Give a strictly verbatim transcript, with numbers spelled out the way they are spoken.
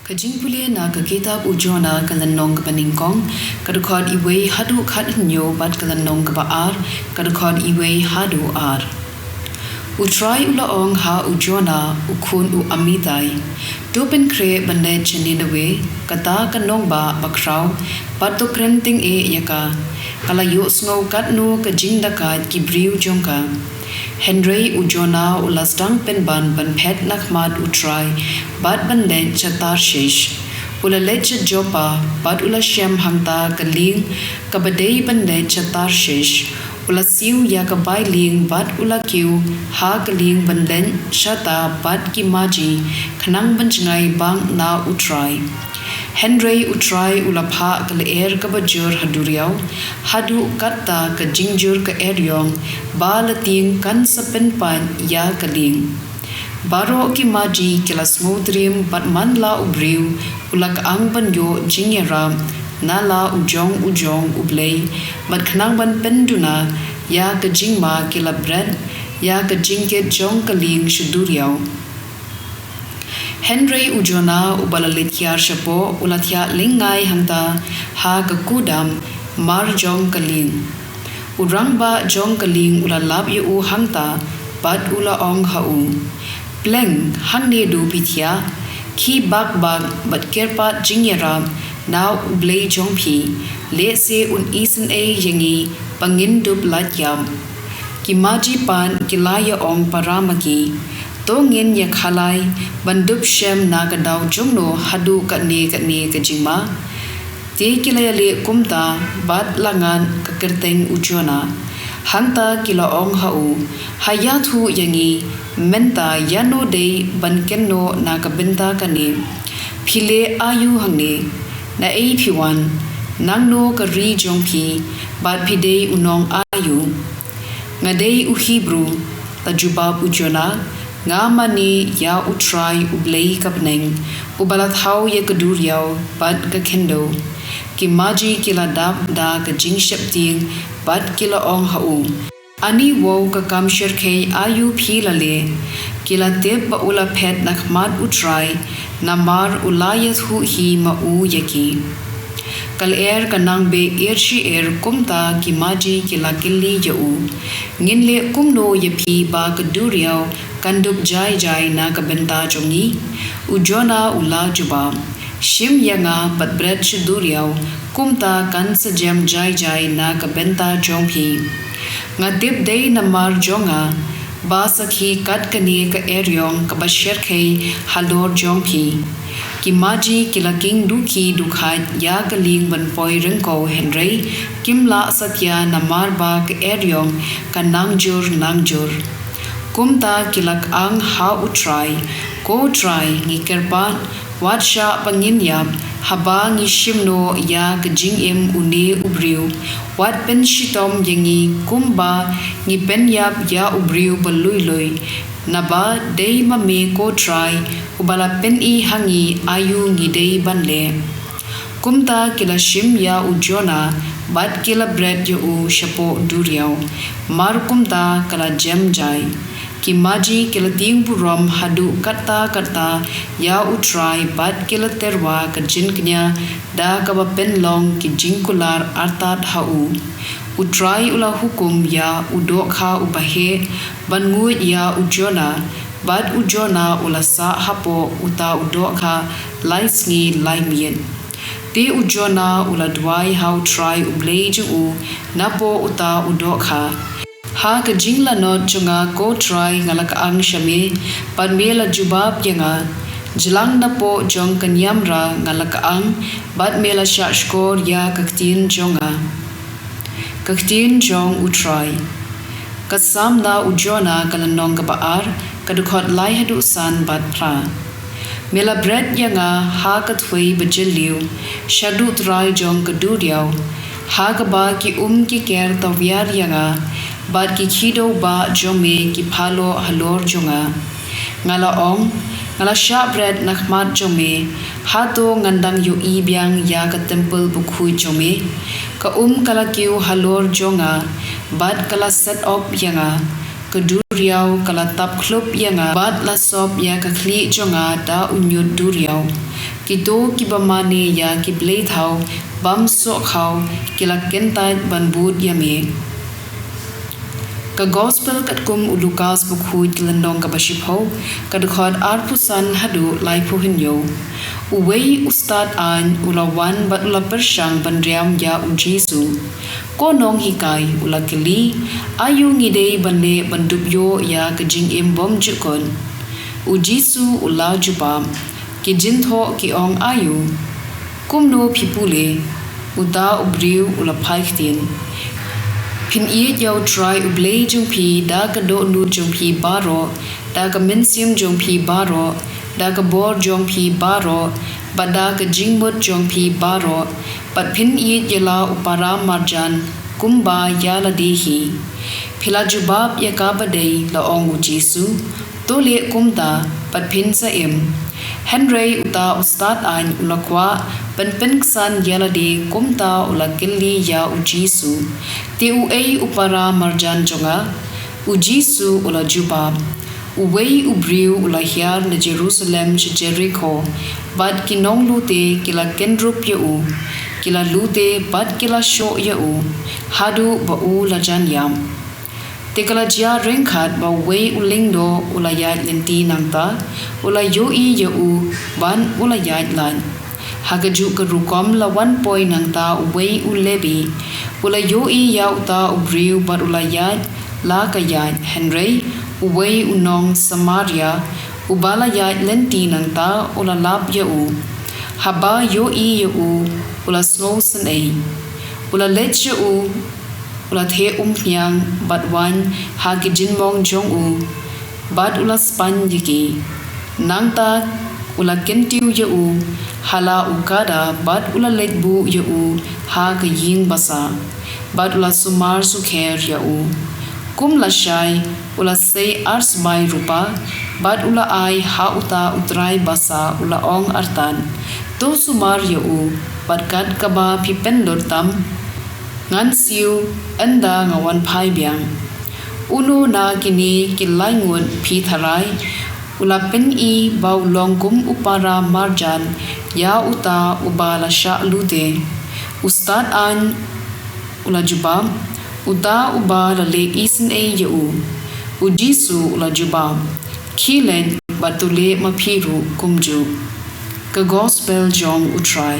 Ka jingpule na ka kitab u Jonah, ka lynnong kaba nyngkong, ka dkhot wei haduh khathynñiew bad ka lynnong kaba ar, ka dkhot wei haduh ar. U Trai u la ong ha u Jonah, u khun u Amittai, to pynkhreh ban leit sha Nineveh, kata ka nongbah bakhraw, bad to kren tyngeh ïa ka. Ka la ïohsngew katno ka jingdakaid ki briew jong ka. Hynrei u Jonah u la sdang pynban ban phet na khmat u Trai, bad ban leit sha Tarshish. U la leit sha Joppa, bad u la shem hangta ka lieng kaba dei ban leit sha Tarshish. U la siew ïa ka bai lieng bad u la kiew ha ka lieng ban leit shata bad ki maji, khnang ban jngai bang na u Trai. Hynrei u Trai u la phah ka lyer kaba jur ha duriaw, haduh katta ka jingjur ka eriong, ba la tieng kan sa pynpait ïa ka lieng. Baroh ki maji ki la sngewtriem bad man la u briew u la kyang ban ïoh jingïarap na la u jong u jong U Blei, bad khnang ban pynduna ïa ka jingma ki la bret ïa ka jingkit jong ka lieng sha duriaw. Hynrei u Jonah uba la leit hiar shapoh u la thiah lyngngai hangta ha ka kudam mar jong ka lieng. U rangbah jong ka lieng u la lap ïa u hangta, bad u la ong ha u, pleng hangne, to phi thiah, khie bak bak bad kyrpad jingïarap na U Blei jong phi, lehse un isynei ïa ngi ba ngin dup lait ïap. Ki maji pat ki la ïa-ong para ma ki, to ngin ïa khalai ban dup shem na ka daw jongno haduh katne katne ka jingma? Te ki la ïaleh kumta, bad la ngat ka kyrteng u Jonah. Hangta ki la ong ha u, ha ïathuh ïa ngi mynta ïano dei ban kynnoh na ka bynta kane. Phi leh aïu hangne? Naei phi wan? Nangno ka ri jong phi? Bad phi dei u nong aïu? Nga dei u Hebru, la jubab u Jonah. Nga mane ïa U Trai U Blei ka bneng, uba la thaw ïa ka duriaw bad ka khyndew. Ki maji ki la dap da ka jingsheptieng, bad ki la ong ha u, ani wow ka kam shyrkhei aïu phi la leh? Ki la tip ba u la phet na khmat U Trai, namar u la ïathuh hi ma u ïa ki. Ka lyer ka nang beh er shi er, kumta ki maji ki la kylli ïa u, ngin leh kumno ïa phi ba ka duriaw kan dup jai jai na ka bynta jong ngi? U Jonah u la jubab, shim ïa nga bad bret sha duriaw, kumta kan sa jem jai jai na ka bynta jong phi. Nga tip dei namar jong nga ba sakhi kat kane ka eriong kaba shyrkhei halor jong phi. Ki maji ki la king dukhi dukhait ïa ka lieng ban poi ryngkew, hynrei kim lah satia namar ba ka eriong ka nang jur nang jur. Kumta ki la kyang ha U Trai, ko Trai, ngi kyrpad, wat shah ba ngin ïap haba ngi shim noh ïa ka jingim une u briew. Wat pynshitom ïa ngi kumba ngi pynïap ïa u briew ba lui lui. Naba dei ma me ko Trai uba la pyni ha ngi aïu ngi dei ban leh. Kumta ki la shim ïa u Jonah, bad ki la bret ïa u shapoh duriaw. Mar kumta ka la jem jai. Ki maji ki la tieng burom haduh katta katta ïa U Trai, bad ki la tyrwa ka jingkñia da kaba pynlong ki jingkular artat ha u. U Trai u la hukum ïa u dohkha uba heh ban nguid ïa u Jonah, bad u Jonah u la sah hapoh uta u dohkha lai sngi lai miet. Te u Jonah u la duwai ha U Trai U Blei jong u napoh uta u dohkha. Ha ka jinglanot jong nga ko Trai nga la kyang sha me, bad me la jubab ïa nga. Jlang napoh jong ka niamra nga la kyang, bad me la shah shkor ïa ka ktien jong nga. Ka ktien jong U Trai. Ka Samla u Jonah, ka lynnong kaba ar, ka dkhot lai haduh san bad phra. Me la bret ïa nga ha ka thwei ba jylliew, shaduh trai jong ka duriaw, ha kaba ki um ki ker tawiar ïa nga, bad ki khiew bah jong me ki phaloh halor jong nga. Nga la ong, nga la shah bret na khmat jong me, hato ngan dang ïohi biang ïa ka templ bakhuid jong me? Ka um ka la kiew halor jong nga, bad ka la set op ïa nga. ka duriaw ka la tap khlup ïa nga, bad la sop ïa ka khlieh jong nga da u ñiut duriaw. Kito kiba mane ïa ki bleithaw bym sohkhaw ki la kyntait ban bud ïa me. Ka Gospel katkum u Lukas bakhuid lynnong kaba shiphew, ka dkhot arphew san haduh laiphew hynñiew. Uwei u stad aiñ u la wan bad u la pyrshang ban riam ïa u Jisu. Ko Nonghikai, u la kylli, aïu ngi dei ban leh ban dup ïoh ïa ka jingim bymjukut? U Jisu u la jubab, ki jingthoh ki ong aïu? Kumno phi pule? Uta u briew u la phai ktien, phin ïeit ïa U Trai U Blei jong phi da ka dohnud jong phi baroh, da ka mynsiem jong phi baroh, da ka bor jong phi baroh, bad da ka jingmut jong phi baroh, bad phin ïeit ïa la u para marjan kumba ïa lade hi. Phi la jubab ïa kaba dei, la ong u Jisu. To leh kumta, bad phin sa im. Hynrei uta u stad aiñ u la kwah ban pynksan ïa lade, kumta u la kylli ïa u Jisu, te uei u para marjan jong nga? U Jisu u la jubab, uwei u briew u la hiar na Jerusalem sha Jerikho, bad ki nonglute ki la kynrup ïa u, ki la lute bad ki la shoh ïa u, haduh ba u la jan ïap. Te ka la jia ryngkat ba uwei u lyngdoh u la ïaid lynti nangta, u la ïohi ïa u, bad u la ïaid lait. Ha kajuh ka rukom la wan poi nangta uwei u Lebi, u la ïohi ïa uta u briew bad u la ïaid la ka ïaid. Hynrei uwei u nong Samaria uba la ïaid lynti nangta u la lap ïa u. Haba ïohi ïa u, u la sngewsynei. U la leit sha u, u la theh umphniang bad waiñ ha ki jingmong jong u, bad u la spaiñ ïa ki. Nangta u la kyntiew ïa u ha la u kada, bad u la leit buh ïa u ha ka ïing basa, bad u la sumar sukher ïa u. Kum lashai u la sei arsbai rupa, bad u la ai ha uta u trai basa, u la ong, artat, to sumar ïa u, bad kat kaba phi pynlut tam, ngan siew ynda nga wan phai biang. Uno na kine ki laingut phi tharai u la pyni ba u long kum u para marjan ïa uta uba la shah lute? U stad aiñ u la jubab, uta uba la leh isynei ïa u. U Jisu u la jubab, khie leit bad to leh ma phi ruh kumjuh. Ka Gospel jong U Trai.